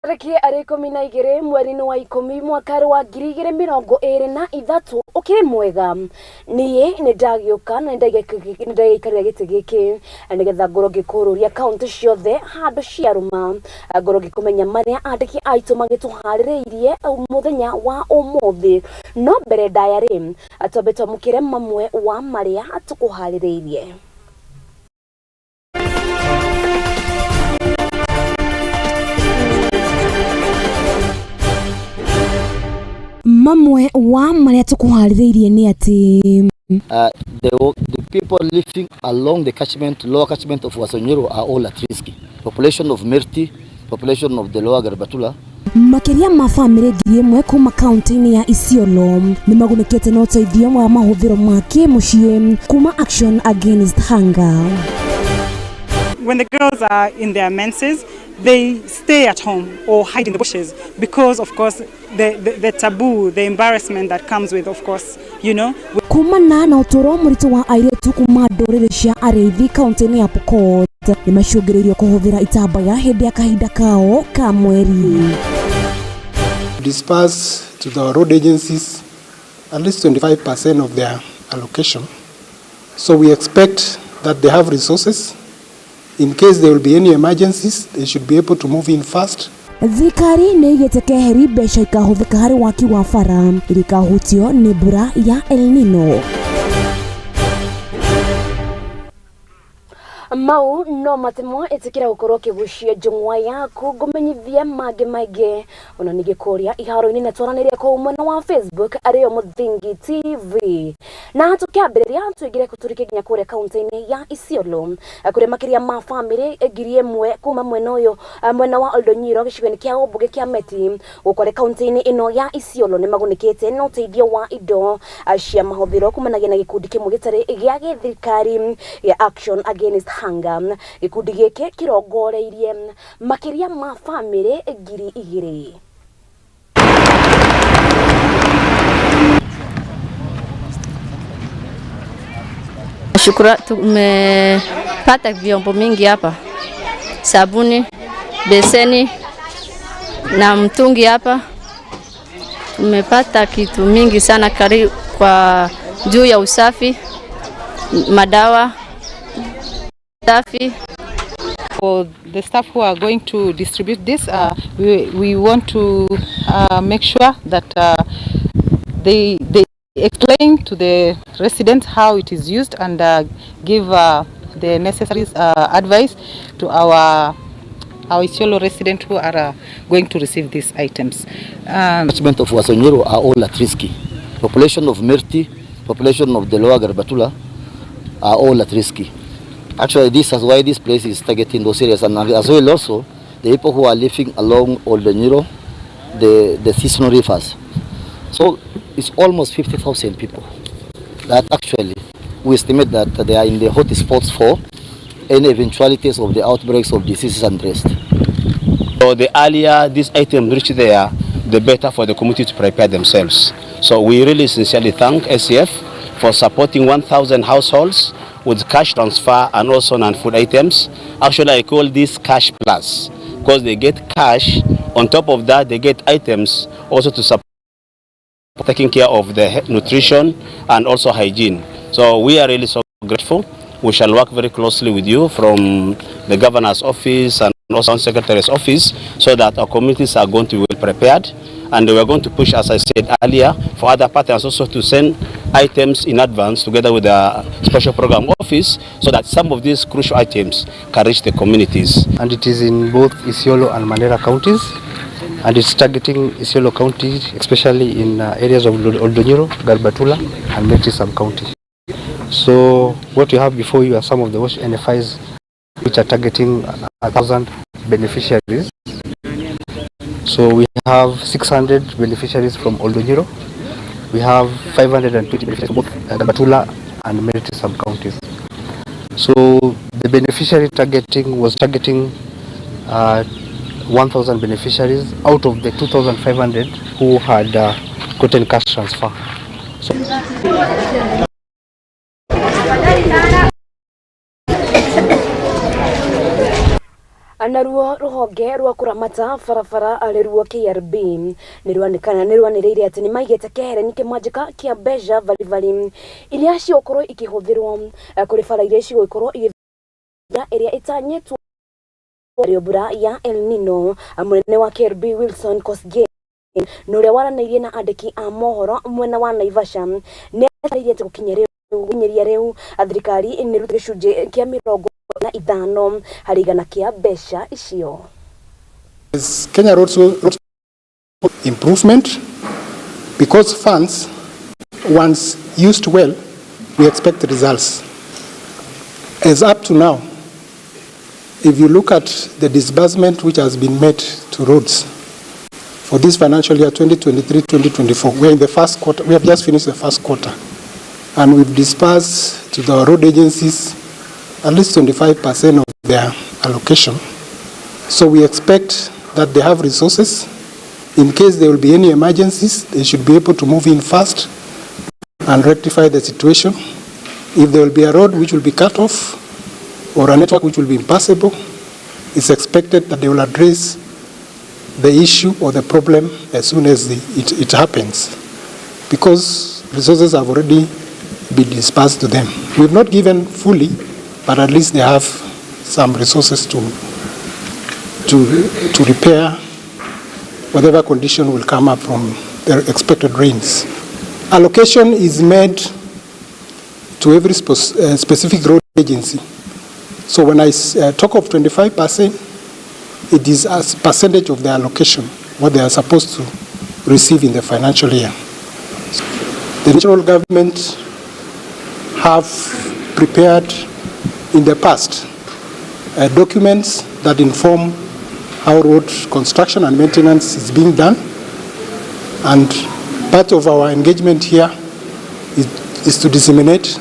Tarĩki arĩ 12 mweri-inĩ wa 10 mwaka wa 2023. Ũkĩrĩ mwega? Niĩ nĩ ndagĩũka na nĩ ndagĩikarĩra gĩtĩ gĩkĩ nĩgetha ngorwo ngĩkũrũria kaũntĩ ciothe handũ ciarũma, ngorwo ngĩkũmenya marĩa andĩki aitũ magĩtũharĩrĩirie mũthenya wa ũmũthĩ. No mbere ndaya rĩ, twambe twamũkĩre mamwe wa marĩa tũkũharĩrĩirie. Mamwe wa marĩa tũkũharĩrĩirie nĩ atĩ The people living along the catchment, lower catchment of Waso Nyiro are all at risk. Population of Merti, population of the lower Garbatula. Makĩria ma bamĩrĩ 1,000 kuma kaunti-inĩ ya Isiolo nĩ magunĩkĩte na ũteithio wa mahũthĩro ma kĩmũciĩ kuma Action Against Hunger. When the girls are in their menses, they stay at home or hide in the bushes because, of course, the taboo, the embarrassment that comes with, of course, you know. Kumana na ũtũũro mũritũ wa airĩtu kuma ndũrĩrĩ cia arĩithi kaunti-inĩ ya Pokot nĩ macũngĩrĩirio kũhũthĩra itambaya hĩndĩ ya kahinda kao ka mweri. Disperse to the road agencies at least 25% of their allocation. So we expect that they have resources. In case there will be any emergencies, they should be able to move in fast. Thirikari nĩ ĩigĩte keheri mbeca ikahũthĩka harĩ waki wa bara iria ikahutio nĩ mbura ya El Nino. Mau no matemo, ĩtĩkĩra gũkorwo ũkĩgucia njũng'wa yaku ngũmenyithie mangĩ maingĩ, ona ningĩ kũrĩa iharo-inĩ na twaranĩria kũu mwena wa Facebook arĩyo Mũthingi TV. Na tũkĩambĩrĩria tũingĩre tũrike nginya kũrĩa kaunti-inĩ ya Isiolo, kũrĩa makĩria ma bamĩrĩ 1,000 kuma mwena ũyũ, mwena wa Oldonyiro gĩcigo-inĩ kĩa ũmbunge kĩa Meti gũkũ kaunti-inĩ ĩno ya Isiolo nĩ magunĩkĩte na ũteithio wa indo cia mahũthĩro kumanagia na gĩkundi kĩmwe gĩtarĩ gĩa gĩthirikari gĩa Action Against Hunger. Gĩkundi gĩkĩ kĩrongoreirie makĩria ma bamĩrĩ 2,000. Shukura, tumepata vyombo mingi hapa, sabuni, beseni na mtungi hapa. Tumepata kitu mingi sana karibu kwa juu ya usafi, madawa safi. For the staff who are going to distribute this, we want to make sure that they explain to the residents how it is used and give the necessary advice to our Isiolo residents who are going to receive these items. Catchment of Waso Nyiro are all at risk. Population of Merti, population of the lower Garbatula are all at risk. Actually, this is why this place is targeting those areas, and as well also the people who are living along Oldonyiro, the seasonal rivers. So it's almost 50,000 people that actually we estimate that they are in the hot spots for any eventualities of the outbreaks of diseases and rest. So the earlier this item reach there, the better for the community to prepare themselves. So we really sincerely thank ACF for supporting 1,000 households with cash transfer and also non-food items. Actually, I call this cash plus because they get cash. On top of that, they get items also to support taking care of the nutrition and also hygiene. So we are really so grateful. We shall work very closely with you from the governor's office and also secretary's office so that our communities are going to be well prepared. And we are going to push, as I said earlier, for other partners also to send items in advance together with the special program office so that some of these crucial items can reach the communities. And it is in both Isiolo and Mandera counties, and it's targeting Isiolo County, especially in areas of Oldonyiro, Garbatula, and Merti sub-county. So what you have before you are some of the WASH NFIs which are targeting 1,000 beneficiaries. So we have 600 beneficiaries from Oldonyiro. We have 520 beneficiaries from both Garbatula and Merti sub-counties. So the beneficiary targeting was targeting 1,000 beneficiaries out of the 2,500 who had gotten cash transfer. So Naruo ruhonge rwa kuramata barabara arĩ ruo KRB nĩ rwanĩrĩire atĩ nĩ maigĩte kĩhereni kĩmanjĩka kĩa mbeca baribari iria cigũkorwo ikĩhũthĩrwo kũrĩ bara iria cigũkorwo igĩthira ĩrĩa ĩtanyĩtwo mbura ya El Nino. Mũnene wa KRB Wilson Kosgei na ũrĩa waranĩirie na andĩki a mohoro mwena wa Naivasha nĩ atarĩirie atĩ gũkinyĩria rĩu thirikari nĩ ĩrutĩte gĩcunjĩ kĩa 45 harĩ igana kĩa mbeca icio. Kenya Roads improvement, because funds once used well, we expect results. As up to now, if you look at the disbursement which has been made to roads for this financial year 2023-2024, we are in the first quarter, we have just finished the first quarter, and we've disbursed to the road agencies at least 25% of their allocation. So we expect that they have resources. In case there will be any emergencies, they should be able to move in fast and rectify the situation. If there will be a road which will be cut off or a network which will be impassable, it's expected that they will address the issue or the problem as soon as it happens, because resources have already been dispersed to them. We've not given fully, but at least they have some resources to repair whatever condition will come up from the expected rains. Allocation is made to every specific road agency. So when I talk of 25%, it is as percentage of the allocation, what they are supposed to receive in the financial year. The national government have prepared in the past documents that inform how road construction and maintenance is being done, and part of our engagement here is to disseminate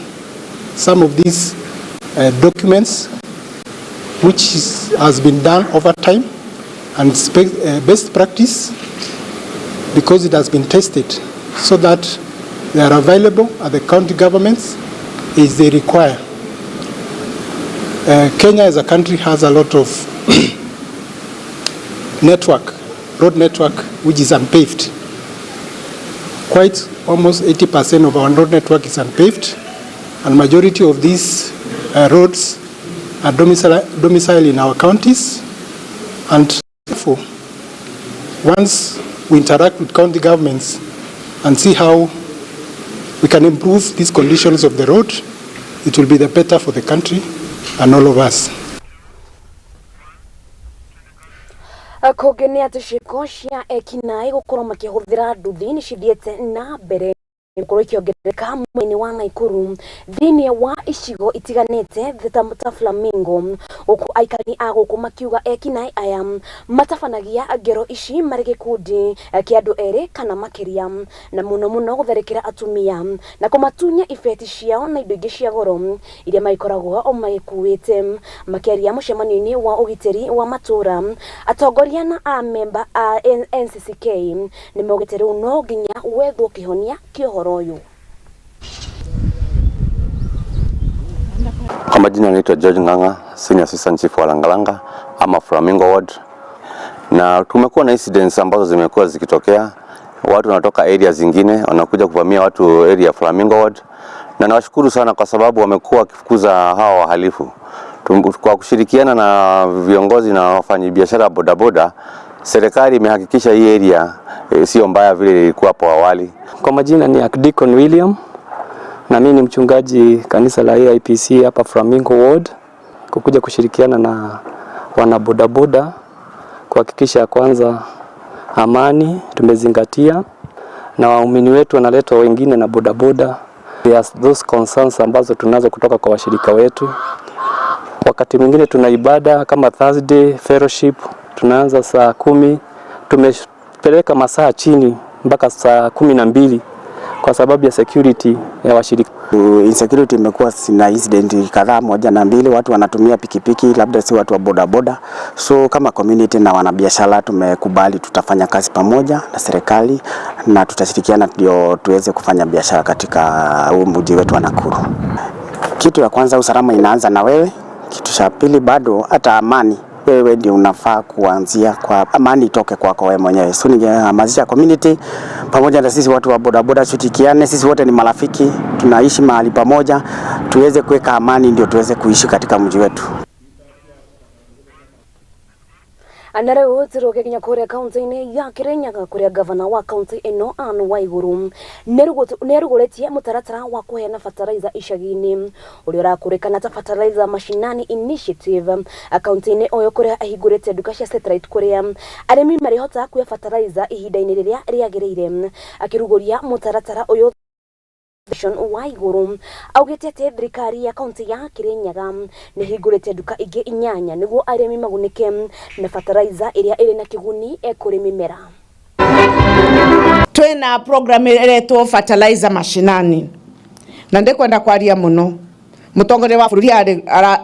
some of these documents, which has been done over time and best practice, because it has been tested, so that they are available at the county governments as they require. Kenya as a country has a lot of road network, which is unpaved. Quite almost 80% of our road network is unpaved, and majority of these roads are domiciled in our counties, and therefore, once we interact with county governments and see how we can improve these conditions of the road, it will be the better for the country and all of us. Kũngĩ nĩ atĩ ciĩko cia ekinaĩ gũkorwo makĩhũthĩra nduthi nĩ cithiĩte na mbere gũkorwo ikĩongerereka mwena wa Nakuru thĩinĩ wa icigo itiganĩte ta Flamingo, gũkũ aikari a gũkũ makiuga ekinaĩ aya matabanagia ngero ici marĩ gĩkundi kĩa andũ erĩ kana makĩria, na mũno mũno gũtharĩkĩra atumia na kũmatunya ibeti ciao na indo ingĩ cia goro iria magĩkoragwo magĩkuĩte. Makĩaria mũcemanio-inĩ wa ũgitĩri wa matũra, atongoria na amemba a NCCK nĩ maugĩte rĩu no nginya gwethwo kĩhonia kĩa ũhoro ũyũ. Kwa majina naitwa George Ng'ang'a, Senior Assistant Chief wa Langalanga ama Flamingo Ward. Na tumekuwa na incidents ambazo zimekuwa zikitokea, watu wanatoka area zingine wanakuja kuvamia watu area Flamingo Ward, na nawashukuru sana kwa sababu wamekuwa wakifukuza hawa wahalifu. Kwa kushirikiana na viongozi na wafanyabiashara bodaboda, serikali imehakikisha hii area sio mbaya vile ilikuwa hapo awali. Kwa majina ni Deacon William na mimi ni mchungaji kanisa la AIPC hapa Flamingo Ward, kukuja kushirikiana na wanabodaboda kuhakikisha kwanza amani tumezingatia, na waumini wetu wanaletwa wengine na bodaboda. There are those concerns ambazo tunazo kutoka kwa washirika wetu. Wakati mwingine tuna ibada kama Thursday fellowship tunaanza saa 10, tumepeleka masaa chini mpaka saa 12 kwa sababu ya security ya washirika. Insecurity imekuwa na incident kadhaa, 1 na 2, watu wanatumia pikipiki, labda si watu wa bodaboda. So kama community na wanabiashara tumekubali tutafanya kazi pamoja na serikali na tutashirikiana ndio tuweze kufanya biashara katika huu mji wetu wa Nakuru. Kitu ya kwanza, usalama inaanza na wewe. Kitu cha pili, bado hata amani Wewe ndio unafaa kuanzia kwa amani itoke kwako wewe mwenyewe. So ningehamasisha community pamoja na sisi watu wa bodaboda tushirikiane, sisi wote ni marafiki, tunaishi mahali pamoja, tuweze kuweka amani ndio tuweze kuishi katika mji wetu. Na rĩu tũrũke nginya kũrĩa kaunti-inĩ ya Kirinyaga kũrĩa gavana wa kaunti ĩno Anne Waiguru nĩarugũrĩtie mũtaratara wa kũheana fertilizer icagi-inĩ ũrĩa ũrakũrĩkana ta Fertilizer Mashinani Initiative kaunti-inĩ ũyũ kũrĩa ahingũrĩte nduka cia satellite kũrĩa arĩmi marĩhotaga kuoya fertilizer ihinda-inĩ rĩrĩa rĩagĩrĩire. Akĩrugũria mũtaratara ũyũ Waiguru augĩte atĩ thirikari ya kaunti ya Kirinyaga nĩ hingũrĩte nduka ingĩ 8 nĩguo arĩmi magunĩke na fertilizer ĩrĩa ĩrĩ na kĩguni kũrĩ mĩmera. Twĩna program ĩretwo Fertilizer Mashinani na ndikwenda kwaria mũno. Mũtongoria wa bũrũri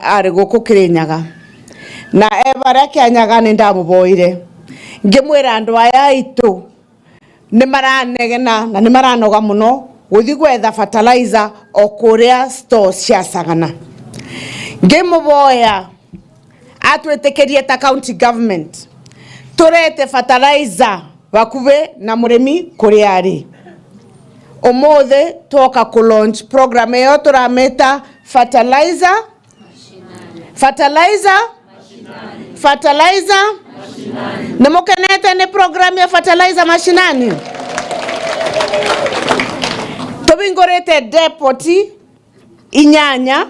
arĩ gũkũ Kirinyaga na e Kĩanyaga nĩ ndamũboire ngĩmwĩra andũ aya aitũ nĩ maranegena na nĩ maranoga mũno guthi gwetha fertilizer o kuria stores cia Sagana. Ngimuboya atwitikirie ta county government turete fertilizer bakuve na murimi kuria ari. Umuthi twoka ku launch program iyo turameta fertilizer fertilizer fertilizer mashinani. Nimukenete ni program ya fertilizer mashinani. Tubingurite depoti 8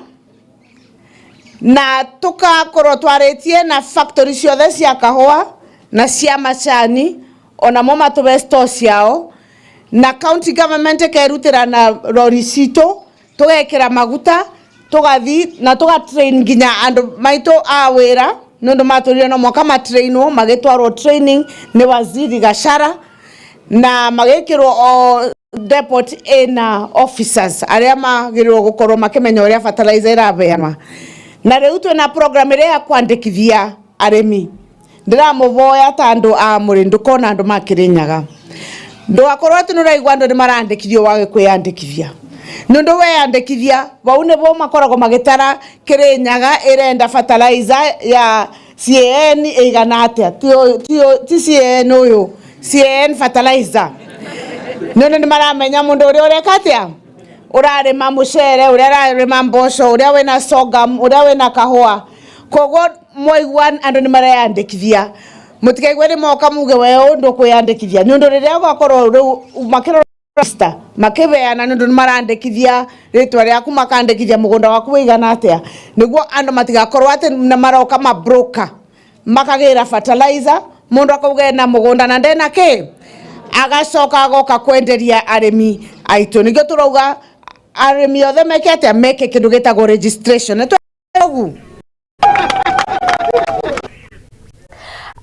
na tukakorwo twaritie na factory ciothe cia kahũa na cia macani ona mo matube store ciao na county government ikerutira na rori citũ tugekira maguta tugathi na tugatrain nginya andu maitu a wira nundu maturire no mwaka matrainwo magitwarwo training ni waziri Gachara na magikirwo o depot ina officers aria magirwo gukorwo makimenya uria fertilizer irabeanwa. Na riu twina program iria ya kwandikithia arimi. Ndiramuvoya ta andu a muri ndukona andu ma Kirinyaga ndugakorwo ati nuraigua andu ni marandikithio wage kwiyandikithia nundu weyandikithia vau nivo makoragwo magitara Kirinyaga irenda fertilizer ya CAN igana atia ti CAN uyu CAN fertilizer nundu ni maramenya mundu uria ureka atia urarima mucere uria ararima mboco uria wina sorghum uria wina kahua koguo mwaigua andu ni mareyandikithia mutikaigwe ni moka muge we undu kwiyandikithia ni undu riria gwakorwo riu makirora makibeana ni undu ni marandikithia ritwa riaku makandikithia mugunda waku wigana atia niguo andu matigakorwo ati na maroka ma broker makagira fertilizer mundu akauga na mugunda na ndena ki agacoka agoka kwenderia arimi aitu. Nigio turauga arimi othe meke atia meke kindu gitagwo registration.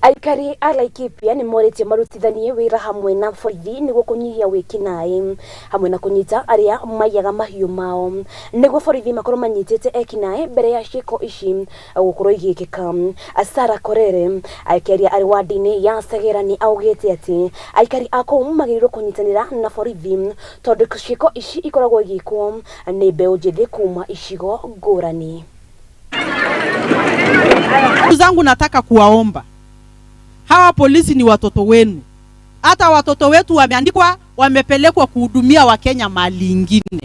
Aikari a Laikipia nĩ morĩtie marutithanie wĩra hamwe na borithi nĩguo kũnyihia wĩkinaĩ hamwe na kũnyita arĩa maiyaga mahiũ mao nĩguo borithi makorwo manyitĩte ekinaĩ mbere ya ciĩko ici gũkorwo igĩkĩka. Sarah Korere akĩaria arĩ wadi-inĩ ya Segera nĩ augĩte atĩ aikari a kũu magĩrĩirwo kũnyitanĩra na borithi tondũ ciĩko ici ikoragwo igĩkwo nĩ mbeũ njĩthĩ kuma icigo ngũrani. Zangu nataka kuwaomba hawa polisi ni watoto wenu. Hata watoto wetu wameandikwa, wamepelekwa kuhudumia Wakenya mali ingine.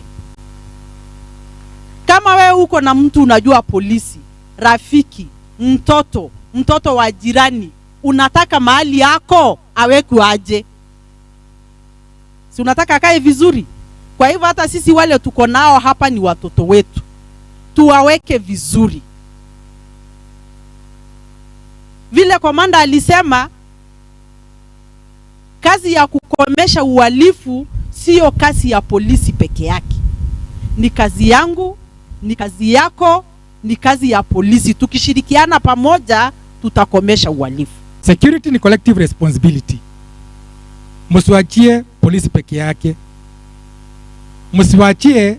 Kama wewe uko na mtu unajua polisi, rafiki, mtoto, mtoto wa jirani, unataka mahali yako awekwe aje? Si unataka akae vizuri? Kwa hivyo hata sisi wale tuko nao hapa ni watoto wetu. Tuwaweke vizuri. Vile komanda alisema, kazi ya kukomesha uhalifu sio kazi ya polisi peke yake. Ni kazi yangu, ni kazi yako, ni kazi ya polisi. Tukishirikiana pamoja tutakomesha uhalifu. Security ni collective responsibility. Msiwachie polisi peke yake. Msiwachie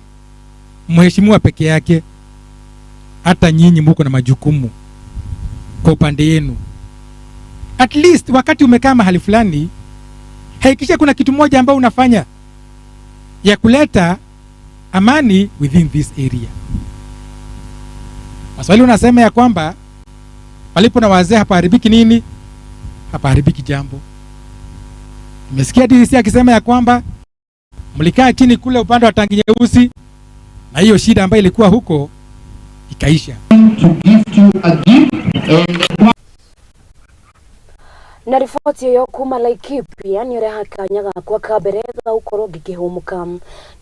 mheshimiwa peke yake. Hata nyinyi mko na majukumu kwa upande yenu. At least wakati umekaa mahali fulani, hakikisha kuna kitu moja ambao unafanya ya kuleta amani within this area. Waswahili unasema ya kwamba Palipo na wazee hapaharibiki nini? Hapaharibiki jambo. Nimesikia DCC akisema ya kwamba mlikaa chini kule upande wa Tangi Nyeusi na hiyo shida ambayo ilikuwa huko ikaisha. Na riboti ĩyo kuma Laikipia nĩ ũreha kanya gakwa ka mbere ga gũkorwo ngĩkĩhũmũka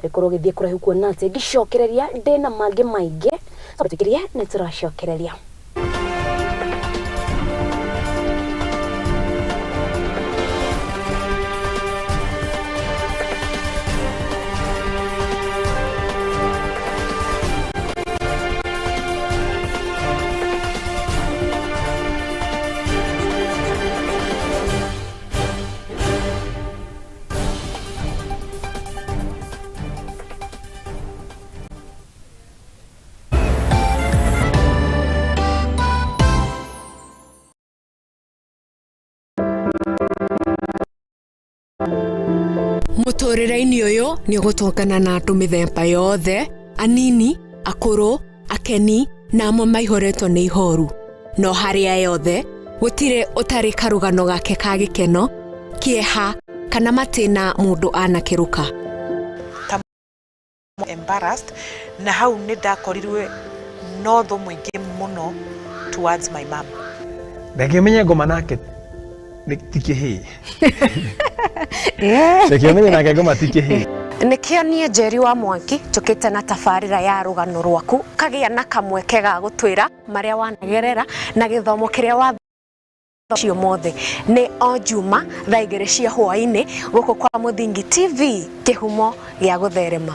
na gũkorwo gĩthiĩ kũraihu kuona atĩ ngĩcokereria ndĩna mangĩ maingĩ tũkirie nĩ tũracokereria. Mũtũrĩre-inĩ ũyũ nĩ ũgũtũngana na andũ mĩthemba yothe, anini, akũrũ, akeni na amwe maihũrĩtwo nĩ ihoru. No harĩ aya othe, gũtirĩ ũtarĩ karũgano gake ka gĩkeno, kĩeha kana matĩna mũndũ anakĩrũka. Embarrassed na hau nĩ ndakorirwe no thũ mũingĩ mũno towards my mom. Reke menye ngoma nake ti kĩhĩĩ. Reke menye nake ngoma ti kĩhĩĩ. Nĩkĩo niĩ Njeri wa Mwangi njũkĩte na tabarĩra ya rũgano rwaku kagĩa na kamweke ga gũtwĩra marĩa wanagerera na gĩthomo kĩrĩa wacio mothe. Nĩ o Juma thaa 2 cia hwaĩ-inĩ gũkũ kwa Mũthingi TV, kĩhumo gĩa gũtherema.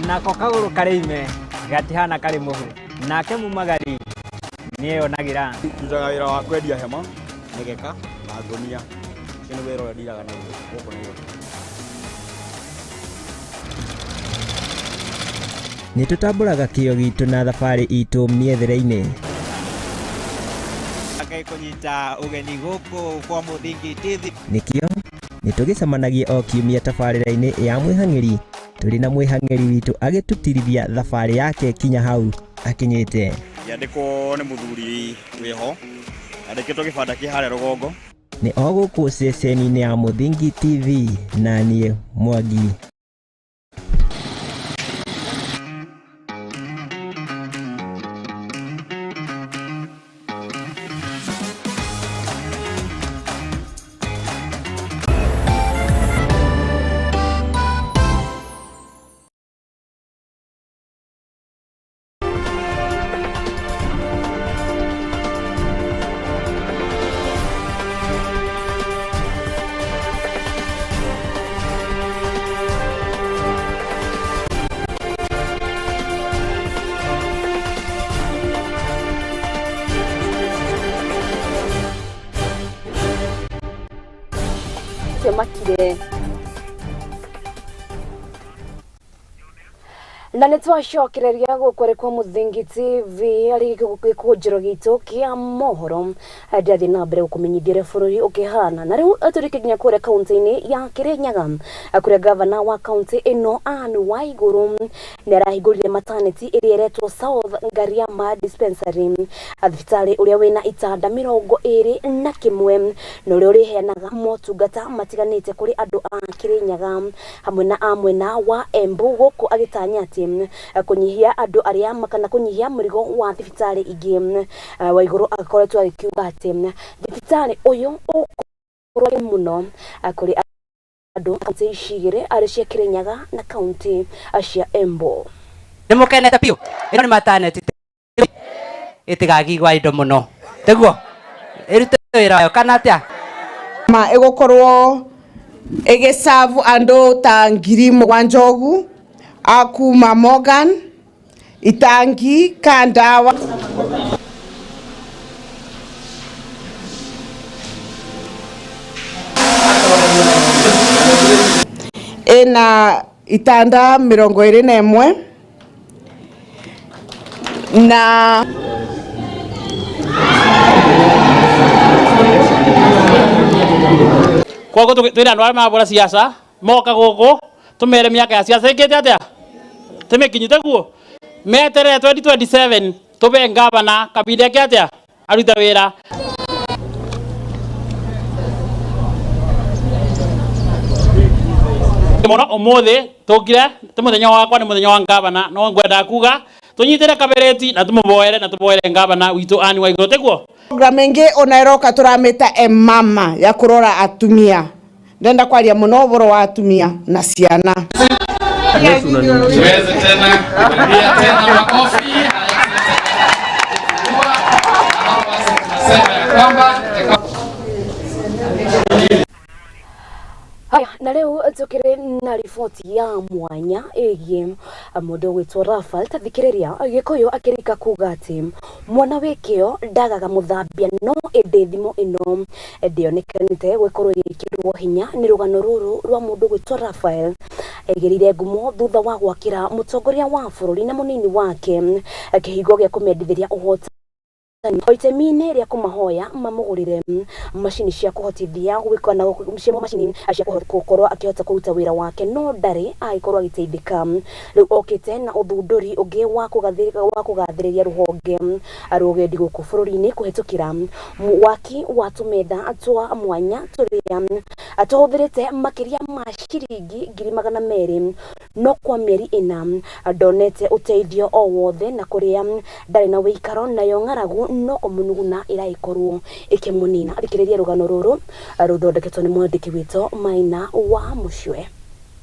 Nako kagũrũ karĩ ime gatihana karĩ mũhu nake mumagari nĩeyonagĩra. Ndutaga wĩra wa kwendia hema, mĩgeka na ngũnia. Ũcio nĩ wĩra ũrĩa ndiraga naguo gũkũ Nairobi. Nĩ tũtambũraga kĩo gitũ na thabarĩ itũ mĩethere-inĩ. Kũnyita ũgeni gũkũ kwa Mũthingi TV. Nĩkĩo nĩ tũgĩcemanagia o kiumia tabarĩra-inĩ ya mwĩhang'ĩri tũrĩ na mwĩhang'ĩri witũ agĩtũtirithia thabarĩ yake kinya hau akinyĩte. Ngĩandĩkwo nĩ mũthuri wĩho andĩkĩtwo gĩbanda kĩ harĩa rũgongo. Nĩ o gũkũ ceceni-inĩ ya Mũthingi TV na niĩ Mwangi. Makire na nĩ twacokereria gũkũ kwa Mũthingi TV arĩ gĩkũnjĩro gitũ kĩa mohoro ndĩrathiĩ na mbere gũkũmenyithia ũrĩa bũrũri ũkĩhana. Na rĩu tũrĩke nginya kũrĩa kaunti-inĩ ya Kĩrĩnyaga kũrĩa gavana wa kaunti ĩno Anne Waigũrũ nĩ arahingũrire maternity ĩrĩa ĩretwo South Ngariama Dispensary, thibitarĩ ũrĩa wĩna itanda 21 na ũrĩa ũrĩheanaga motungata matiganĩte kũrĩ andũ a Kĩrĩnyaga hamwe na a mwena wa Embu, gũkũ agĩtanya atĩ kũnyihia andũ arĩa kana kũnyihia mũrigo wa thibitarĩ ingĩ. Waigũrũ akoretwo agĩkiuga atĩ thibitarĩ ũyũ ũkorwo mũno kũrĩ andũ kaunti ici igĩrĩ arĩ cia Kĩrĩnyaga na kaunti cia Embu. Nĩ mũkenete biũ ĩno nĩ maternity ĩtigagigwa indo mũno tiguo ĩrute wĩra wayo kana atĩa ma ĩgũkorwo ĩgĩcabu andũ ta 7,000 ũguo akuma Morgan Itangi Kandawa. Ena itanda 21 na Koguo twĩre andũ arĩa marabũra siasa moka gũkũ tũmere mĩaka ya siasa ĩkĩte atĩa tĩmĩkinyu teguo meterere 2027 tũbe ngavana kabinda eke atĩa arute wĩra. Mũno ũmũthĩ tũkire ti mũthenya wakwa nĩ mũthenya wa ngavana no ngwendaga kuga tũnyitĩre kabereti na tũmũboere na tũboere ngavana witũ Anne Waigũrũ tiguo. Program ĩngĩ ona ĩroka tũramĩta emama ya kũrora atumia. Ndenda kwaria mũno ũhoro wa atumia na ciana. Tuweze tena kurudia tena makofi. Tunasema ya kwamba Haya, na rĩu tũkĩrĩ na riboti ya mwanya ĩgiĩ mũndũ ũgwĩtwo Rafael. Ta thikĩrĩria Gĩkũyũ akĩrika kuga atĩ mwana wĩ kĩo ndagaga mũthambia, no ĩndĩ thimo ĩno ndĩonekanĩte gũkorwo ĩgĩkĩrwo hinya nĩ rũgano rũrũ rwa mũndũ ũgwĩtwo Rafael. Egĩrĩire ngumo thutha wa gwakĩra mũtongoria wa bũrũri na mũnini wake kĩhingo gĩa kũmendithĩria ũhotani o itemi-inĩ rĩa kũmahoya mamũgũrĩre macini cia kũhotithia gwĩka na cia macini cia gũkorwo akĩhota kũruta wĩra wake, no ndarĩ agĩkorwo agĩteithĩka. Rĩu okĩte na ũthundũri ũngĩ wa kũgathĩrĩria rũhonge rwa ũgendi gũkũ bũrũri-inĩ kũhetũkĩra waki wa tũmetha twa mwanya tũrĩa tũhũthĩrĩte makĩria ma ciringi 200,000, no kwa mĩeri 4 ndonete ũteithio o wothe na kũrĩa ndarĩ na wĩikaro, nayo ng'aragu no kũmũnuguna ĩragĩkorwo ĩkĩmũnina. Thikĩrĩria rũgano rũrũ rũthondeketwo nĩ mwandĩki witũ Maina wa Mũcwe.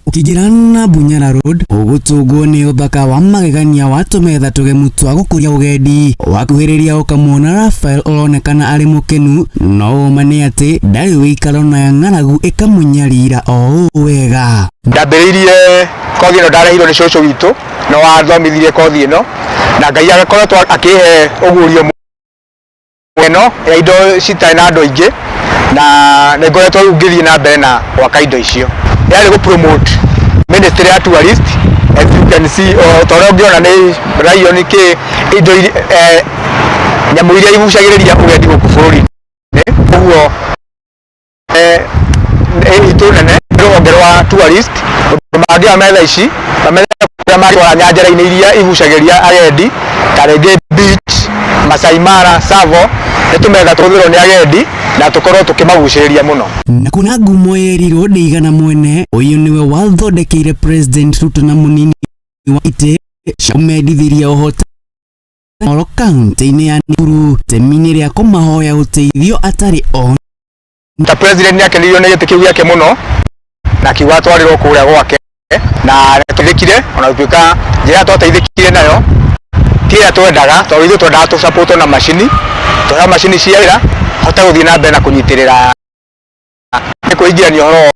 Ũkĩingĩra na Bunyala Road ũgũtũngwo nĩ ũthaka wa magegania wa tũmetha tũgemu twa gũkũria ũgendi. Wakuhĩrĩria ũkamuona Rafael ũronekana arĩ mũkenu, no ũma nĩ atĩ ndarĩ wĩikaro na ng'aragu ĩkamũnyarira o ũũ wega. Ndambĩrĩirie kothi ĩno ndarehirwo nĩ cũcũ witũ no wathomithirie kothi ĩno na Ngai agĩkoretwo akĩhe ũguũrio ĩno ya indo citarĩ na andũ aingĩ na nĩ ngoretwo rĩu ngĩthiĩ na mbere na gwaka indo icio. Yarĩ gũ promote ministry ya tourist, as you can see, o ta ũrĩa ũngĩona nĩ lion kĩ indo nyamũ iria igucagĩrĩria ũgendi gũkũ bũrũri-inĩ. Ũguo itũ nene rũhonge rwa tourist ũndũ mangĩoya metha ici mamenye kũrĩa mangĩtwara nyanjara-inĩ iria igucagĩrĩria agendi ta rĩngĩ beach, Masai Mara, Tsavo, nĩ tũmetha tũhũthĩrwo nĩ agendi na tũkorwo tũkĩmagucĩrĩria mũno. Na kuna ngumo yerirwo ndĩigana mwene, ũyũ nĩwe wathondekeire President Ruto na mũnini wa itĩ cia kũmendithĩria ũhotani Moro kaunti-inĩ ya Nakuru itemi-inĩ rĩa kũmahoya ũteithio atarĩ o. Ta President nĩ akenirio nĩ gĩtĩ kĩu gĩake mũno na akiuga atwarĩrwo kũrĩa gwake na nĩtwateithĩkire, ona gũtuĩka njĩra ĩrĩa twateithĩkire nayo ti ĩrĩa twendaga, tondũ ithuĩ twendaga tũcapũtwo na macini, tũheo macini cia wĩra hote gũthiĩ na mbere na kũnyitĩrĩra nĩ kwĩingĩrania ũhoro.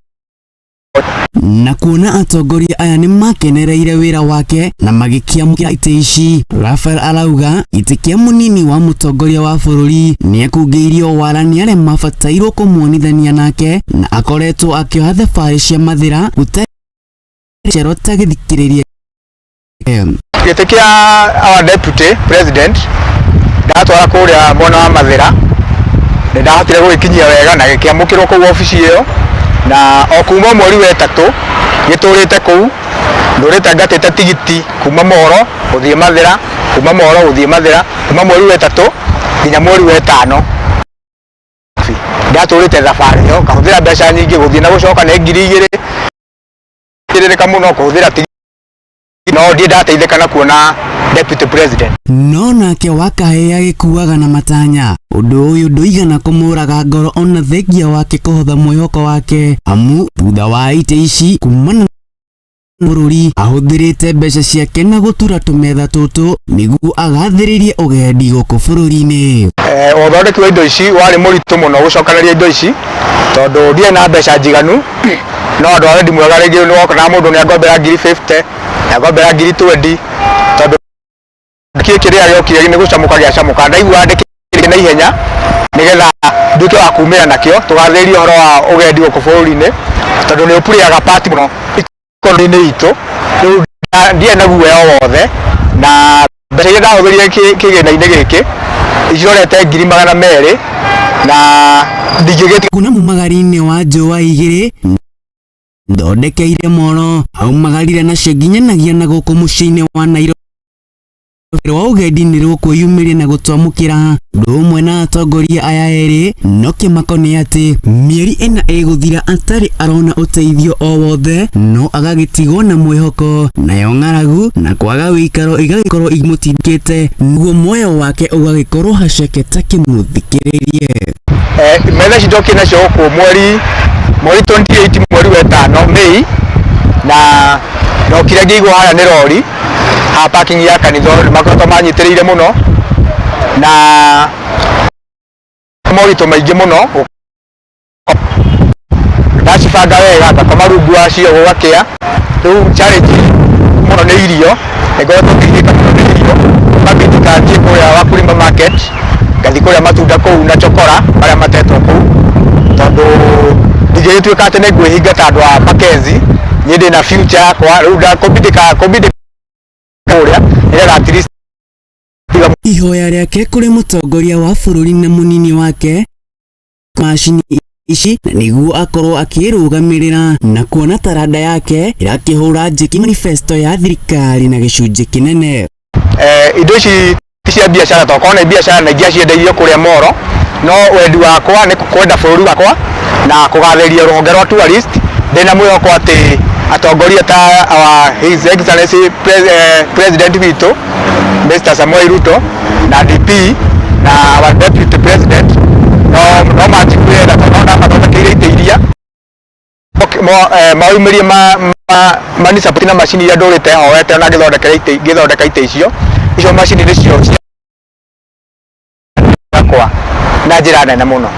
Na kuona atongoria aya nĩ makenereire wĩra wake na magĩkĩamũkĩra itĩ ici, Rafael arauga gĩtĩ kĩa mũnini wa mũtongoria wa bũrũri nĩ ekungĩirio wara nĩ arĩa mabatairwo kũmuonithania nake na akoretwo akĩoha thabarĩ cia Mathĩra gũte cero ta gĩthikĩrĩria. Gĩtĩ kĩa our deputy president ndatwara kũrĩa mwena wa Mathĩra nĩ ndahotire gũgĩkinyia wega na gĩkĩamũkĩrwo kũu obici ĩyo, na o kuma mweri wa 3 gĩtũrĩte kũu, ndũrĩte ngatĩte tigiti kuma Moro gũthiĩ Mathĩra, kuma Moro gũthiĩ Mathĩra, kuma mweri wa 3 nginya mweri wa 5. Ndatũrĩte thabarĩ ĩyo ngahũthĩra mbeca nyingĩ gũthiĩ na gũcoka nĩ 2000 kĩrĩrĩka mũno kũhũthĩra tigiti, no ndiĩ ndateithĩka na kuona deputy president. No nake Wakahĩ agĩkuaga na matanya, ũndũ ũyũ ndũigana kũmũraga ngoro ona thengia wake kũhotha mwĩhoko wake, amu thutha wa itĩ ici kumana bũrũri ahũthĩrĩte mbeca ciake na gũtura tũmetha tũtũ nĩguo agathĩrĩrie ũgendi gũkũ bũrũri-inĩ. Ũthondeki wa indo ici warĩ mũritũ mũno gũcokanĩria indo ici tondũ ndiarĩ na mbeca njiganu, no andũ a wendi mwega rĩngĩ nĩ wokoraga mũndũ nĩ angombera ngiri 50, nĩ angombera ngiri 20, tondũ kĩ kĩrĩa gĩokire nĩ gũcamũka gĩacamũka, ndaigua ndĩkĩrĩkie na ihenya nĩgetha nduĩke wa kumĩra nakĩo tũgathĩrĩrie ũhoro wa ũgendi gũkũ bũrũri-inĩ tondũ nĩ ũpurĩaga part mũno economy-inĩ itũ. Rĩu ndiarĩ na guoya o wothe na mbeca iria ndahũthĩrire kĩgĩna-inĩ gĩkĩ icirorete 200,000 Na ndingĩgĩtiga. Kuna mumagari-inĩ wa njũa igĩrĩ thondekeire moro aumagarire nacio nginyanagia na gũkũ mũciĩ-inĩ wa Nairobi rwa ũgendi nĩ rũkwĩyumĩria na gũtwamũkĩra ũndũ ũmwe na atongoria aya erĩ. No kĩmako nĩ atĩ mĩeri 4 ĩgũthira atarĩ arona ũteithio o wothe, no agagĩtigwo na mwĩhoko, nayo ng'aragu na kwaga wĩikaro igagĩkorwo imũtindĩkĩte nĩguo muoyo wake ũgagĩkorwo haceke ta kĩmũthikĩrĩrie. Metha ici ndokire nacio gũkũ mweri 28 mweri wa ĩtano, May, na ndokire ngĩigwo harĩa nĩ rori haha parking ya kanitha. Nĩ makoretwo manyitĩrĩire mũno na moritũ maingĩ mũno. Ndacibanga wega, ngakoma rungu wacio gũgakĩa. Rĩu challenge mũno nĩ irio, nĩ ngoretwo ngĩgiĩka mũno nĩ irio. Ngabindi ngathiĩ kũrĩa Wakulima market, ngathiĩ kũrĩa matunda kũu na chokora marĩa matetwo kũu, tondũ ndingĩgĩtuĩka atĩ nĩ ngwĩhinga ta andũ a Mackenzie. Niĩ ndĩna future yakwa. Rĩu kũbindi kũrĩa nĩgetha at least. Ihoya rĩake kũrĩ mũtongoria wa bũrũri na mũnini wake macini ici na nĩguo akorwo akĩrũgamĩrĩra na kuona taranda yake ĩrakĩhũra njeki manifesto ya thirikari na gĩcunjĩ kĩnene. Indo ici ti cia biacara, to korwo nĩ biacara na ingĩaciendeirie kũrĩa moro, no wendi wakwa nĩ kwenda bũrũri wakwa na kũgathĩrĩria rũhonge rwa tourist. Ndĩna mwĩhoko atĩ atongoria ta our His Excellency President witũ Mr. Samoei Ruto na DP na our Deputy President no manjiguĩre tha, tondũ no mathondekeire itĩ iria maumĩrie mani support na macini iria ndũrĩte hoete ona ngĩthondekera itĩ, ngĩthondeka itĩ icio. Icio macini nĩcio ciakwa na njĩra nene mũno.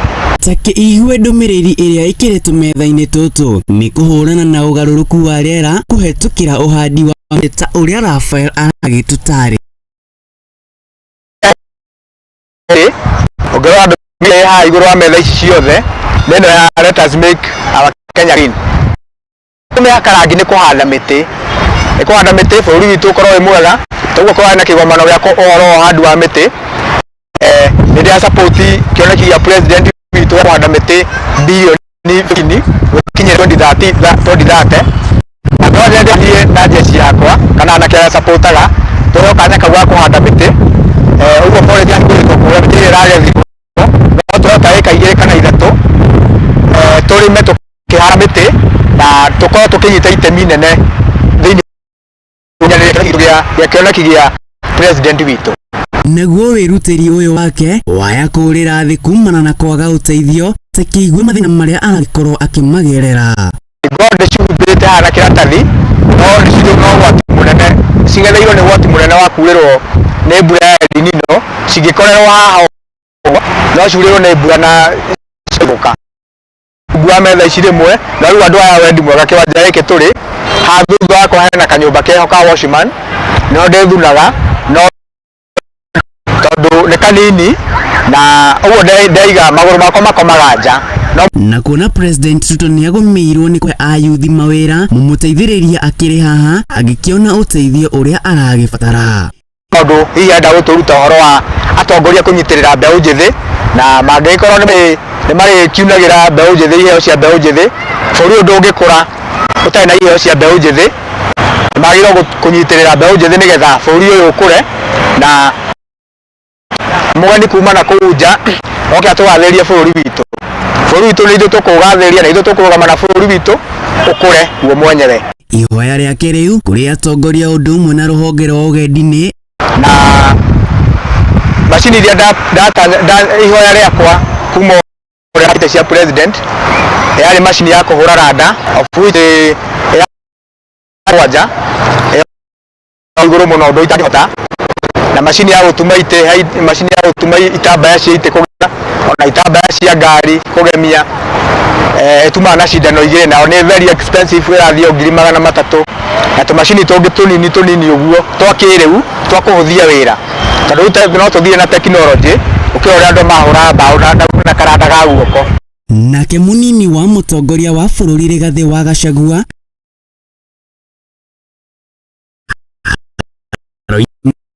Takĩigue ndũmĩrĩri ĩrĩa ĩkĩrĩtwo metha-inĩ tũtũ nĩ kũhũrana na ũgarũrũku wa rĩera kũhetũkĩra ũhandi wa mĩtĩ ta ũrĩa Raphael aragĩtũtarĩria. Ũngĩrora ndũmĩrĩri ĩ haha igũrũ wa metha ici ciothe nĩ ĩno ya "Let us make our Kenya green". Mĩhaka rangi nĩ kũhanda mĩtĩ, nĩ kũhanda mĩtĩ bũrũri witũ ũkorwo wĩ mwega. Toguo kũrarĩ na kĩgomano gĩa ũhoro wa ũhandi wa mĩtĩ. Nĩ ndĩra support kĩoneki gĩa president witũ gĩa kũhanda mĩtĩ bilioni 15 gũkinyĩra 2030, 2030. Na no nyende thiĩ na jeshi yakwa kana anake arĩa supportaga tũheo kanya kau ga kũhanda mĩtĩ. Ũguo forest yahingũrĩtwo kũrĩa mĩtĩ ĩrĩa ĩragethirwo, no tũheo ta ĩka 2 kana 3, tũrĩme tũkĩhanda mĩtĩ na tũkorwo tũkĩnyita itemi nene thĩinĩ gĩa kĩoneki gĩa president witũ. Naguo wĩrutĩri ũyũ wake waya kũũrĩra thĩ kumana na kwaga ũteithio, takĩigue mathĩna marĩa aragĩkorwo akĩmagerera. Ngorwo ndĩcihumbĩrĩte haha na kĩratathi, no nĩcirĩ na ũgwati mũnene, cing'etheirwo nĩ ũgwati mũnene wa kurĩrwo nĩ mbura ya El Nino. Cingĩkorerwo haha ũguo, no ciurĩrwo nĩ mbura na cigũka rungu wa metha ici rĩmwe. Na rĩu andũ aya wendi mwega, kĩwanja gĩkĩ tũrĩ haha thutha wakwa hena kanyũmba keho ka watchman, no ndĩthunaga, no tondũ nĩ kanini na ũguo ndaiga magũrũ makwa makomaga nja no. Na kuona President Ruto nĩ agũmĩirwo nĩ kũhe ayuthi mawĩra, mũmũteithĩrĩria akĩrĩ haha agĩkĩona ũteithio ũrĩa aragĩbatara. Tondũ hihi enda gũtũruta ũhoro wa atongoria kũnyitĩrĩra mbeũ njĩthĩ, na mangĩgĩkorwo nĩ marĩkiunagĩra mbeũ njĩthĩ, iheo cia mbeũ njĩthĩ, bũrũri ũyũ ndũngĩkũra ũtarĩ na iheo cia mbeũ njĩthĩ. Nĩ magĩrĩirwo kũnyitĩrĩra mbeũ njĩthĩ nĩgetha bũrũri ũyũ ũkũre, na mũgeni kuma na kũu nja oke atũgathĩrĩrie bũrũri witũ. Bũrũri witũ nĩ ithuĩ tũkũũgathĩrĩria, na ithuĩ tũkũrũgama na bũrũri witũ ũkũre guo mwenyewe. Ihoya rĩake rĩu kũrĩ atongoria ũndũ ũmwe na rũhonge rwa ũgendi nĩ na macini iria ihoya rĩakwa kuma ũrĩa itĩ cia president yarĩ macini ya kũhũra randa, of which ya igũrũ mũno ũndũ itangĩhota, na macini ya gũtuma itĩ, macini ya gũtuma itambaya cia itĩ kũgemia, ona itambaya cia ngari kũgemia, ĩtumaga na cindano 2, nayo nĩ very expensive, ĩrathiĩ o 300,000, na tũmacini tũngĩ tũnini tũnini ũguo twa kĩrĩu twa kũhũthia wĩra, tondũ rĩu no tũthiĩ na tekinoronjĩ gũkĩra ũrĩa andũ mahũraga mbaũ na karanda ga guoko. Nake mũnini wa mũtongoria wa bũrũri Rigathĩ wa Gachagua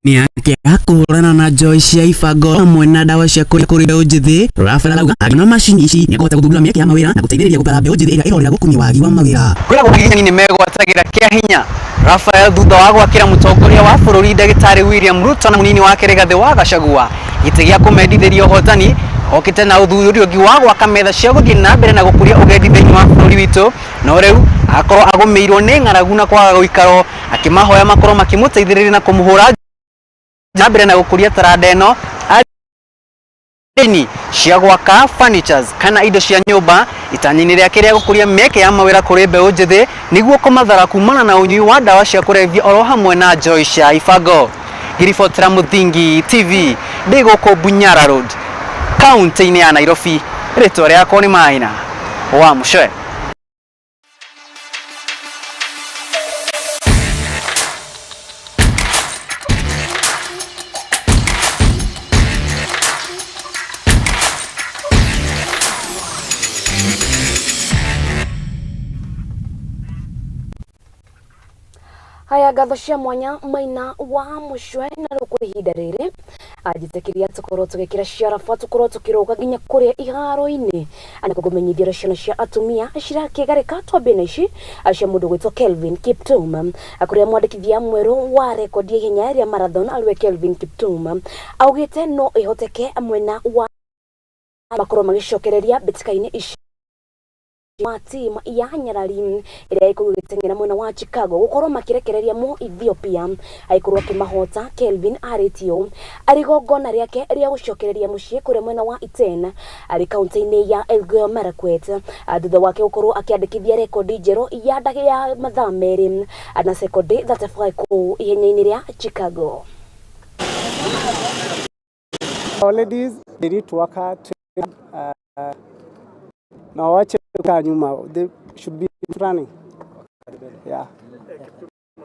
Yake ya kũhũrana na njohi cia ibango hamwe na ndawa cia kũrĩa kũrĩ mbeũ njĩthĩ. Rafael arauga angĩona macini ici nĩekũhota gũthundũra mĩeke ya mawĩra na gũteithĩrĩria gũtara mbeũ njĩthĩ ĩrĩa ĩrorĩra gũkunia wagi wa mawĩra. Kwĩragwo agiginyani nĩ megwatagĩra kĩa hinya. Rafael thutha wa gwakĩra mũtongoria wa bũrũri ndagĩtarĩ William Ruto na mũnini wake Rigathĩ wa Gachagua gĩtĩ gĩa kũmendithĩria ũhotani, okĩte na ũthuthuria ũngĩ wa gwaka metha cia gũthiĩ na mbere na gũkũria ũgendi thĩinĩ wa bũrũri witũ, no rĩu akorwo agũmĩirwo nĩ ng'aragu na kwaga gũikaro, akĩmahoya makorwo makĩmũteithĩrĩria na kũmũhũra na mbere na gũkũria taranda ĩno arĩni cia gwaka furnitures kana indo cia nyũmba itanya-inĩ rĩake rĩa gũkũria mĩeke ya mawĩra kũrĩ mbeũ njĩthĩ nĩguo kũmathara kumana na ũnyui wa ndawa cia kũrebia oro hamwe na njohi cia ibango. Ngĩribotera Mũthingi TV ndĩ gũkũ Bunyara Road kaunti-inĩ ya Nairobi, rĩtwa rĩakwa nĩ Maina wa Mũcoe. Haya, ngatho cia mwanya Maina wa Mũcwe. Na rĩu kwa ihinda rĩrĩ anjĩtĩkĩria tũkorwo tũgĩkĩra ciaraba, tũkorwo tũkĩrũga nginya kũrĩa iharo-inĩ na kũmenyithia ũrĩa ciana cia atumia cirakĩgarĩka. Twambie na ici cia mũndũ gwĩtwo Kelvin Kiptum, kũrĩa mwandĩkithia mwerũ wa rekondi ya ihenya rĩa marathon ariwe Kelvin Kiptum augĩte no ĩhoteke mwena wa makorwo magĩcokereria mbĩtĩka-inĩ ici wa timu ya nyarari ĩrĩa ĩkorwo ĩgĩteng'era mwena wa Chicago gũkorwo makĩrekereria mu Ethiopia agĩkorwo akĩmahota. Kelvin arĩtie ũũ arĩ igongona rĩake rĩa gũcokereria mũciĩ kũrĩa mwena wa Iten arĩ kaunti-inĩ ya Elgeyo Marakwet, thutha wake gũkorwo akĩandĩkithia rekondi njerũ ya ndagĩ ya mathaa 2 na sekondi 35 kũu ihenya-inĩ rĩa Chicago. Our ladies, they need to work hard, na wache kukaa nyuma. They should be running. Yeah.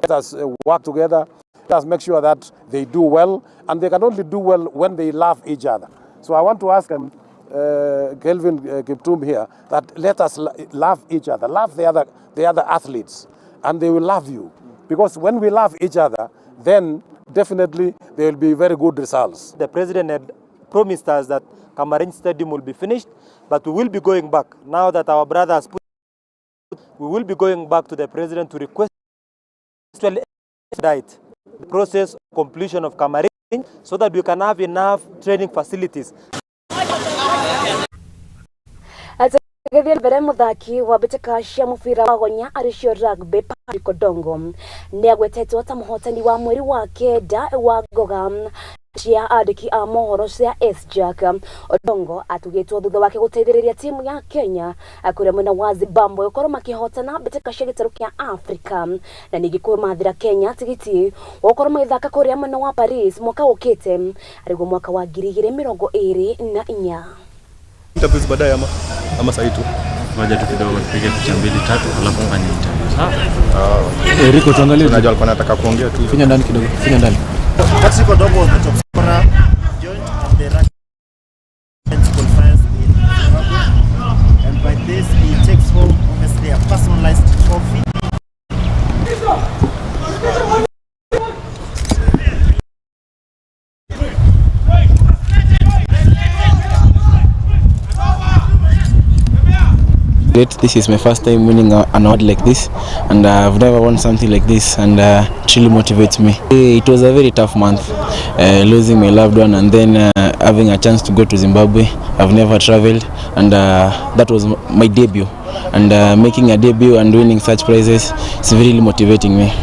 Let us work together. Let us make sure that they do well, and they can only do well when they love each other. So I want to ask Kelvin Kiptum here that let us love each other, love the other athletes, and they will love you. Because when we love each other, then definitely there will be very good results. The president had promised us that Kamariny Stadium will be finished, but we will be going back. Now that our brother has put, we will be going back to the president to request expedite the process of completion of Kamariny so that we can have enough training facilities. Gĩthiĩ mbere, mũthaki wa mbĩtĩka cia mũbira wa gonya arĩ cio rugby Patrick Odongo nĩ agwetetwo ta mũhotani wa mweri wa kenda wa ngoga cia andĩki a mohoro cia SJack. Odongo atugĩtwo thutha wake gũteithĩrĩria timu ya Kenya kũrĩa mwena wa Zimbabwe gũkorwo makĩhotana mbĩtĩka cia gĩtarũ kĩa Afrika na ningĩ kũmathĩra Kenya tigiti wa gũkorwo magĩthaka kũrĩa mwena wa Paris mwaka ũkĩte, arĩguo mwaka wa 2024. Interviews baadaye ama sahii tu? Ngoja tu kidogo tupige picha mbili tatu alafu fanye interview. Sawa? Ah. Eriko, tuangalie. Unajua alikuwa anataka kuongea tu. Finya ndani kidogo, finya ndani. Patrick Odongo was the top scorer joint of the Russian qualifiers in Zimbabwe, and by this he takes home obviously a personalized trophy. Great. This is my first time winning an award like this, and I've never won something like this, and it really motivates me. It was a very tough month, losing my loved one and then having a chance to go to Zimbabwe. I've never traveled, and that was my debut, and making a debut and winning such prizes is really motivating me.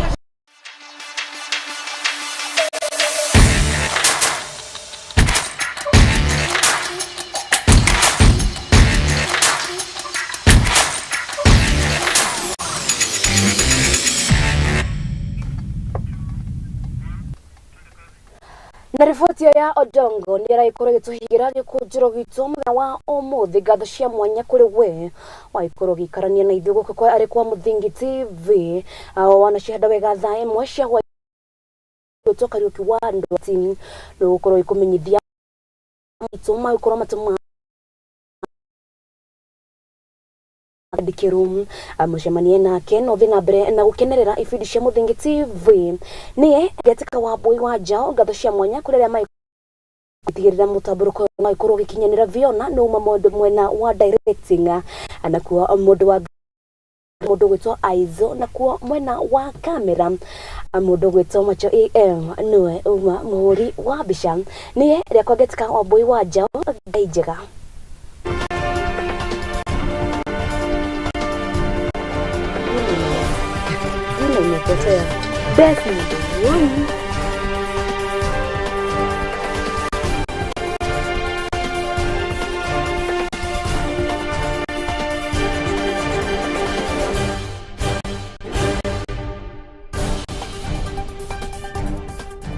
Na riboti ya Odongo nĩ ĩragĩkorwo ĩgĩtũhingĩra gĩkũnjĩro gitũ mũthenya wa ũmũthĩ. Ngatho cia mwanya kũrĩ we wagĩkorwo ũgĩikarania na ithuĩ gũkũ arĩ kwa Mũthingi TV. Wanacihanda wega thaa 1 cia hwaĩ gwĩtwo Kariũki wa Ndwati nĩ gũkorwo ĩkũmenyithia itũ magĩkorwo matũma. Ndikiru mucemanie nake no thi na mbere na gukenerera ibindi cia Muthingi TV. Niye Getika wa Mbui wa Njao, ngatho cia mwanya kuri aria mai gutigirira mutamburuko no ikorwo gikinyanira viona no uma mundu mwena wa directing, nakuo mundu wa mundu gwitwo Aizo, nakuo mwena wa kamera mundu gwitwo Macho AM niwe uma muhuri wa mbica. Niye riakwa Getika wa Mbui wa Njao, Ngai njega. Imepotea. Basi.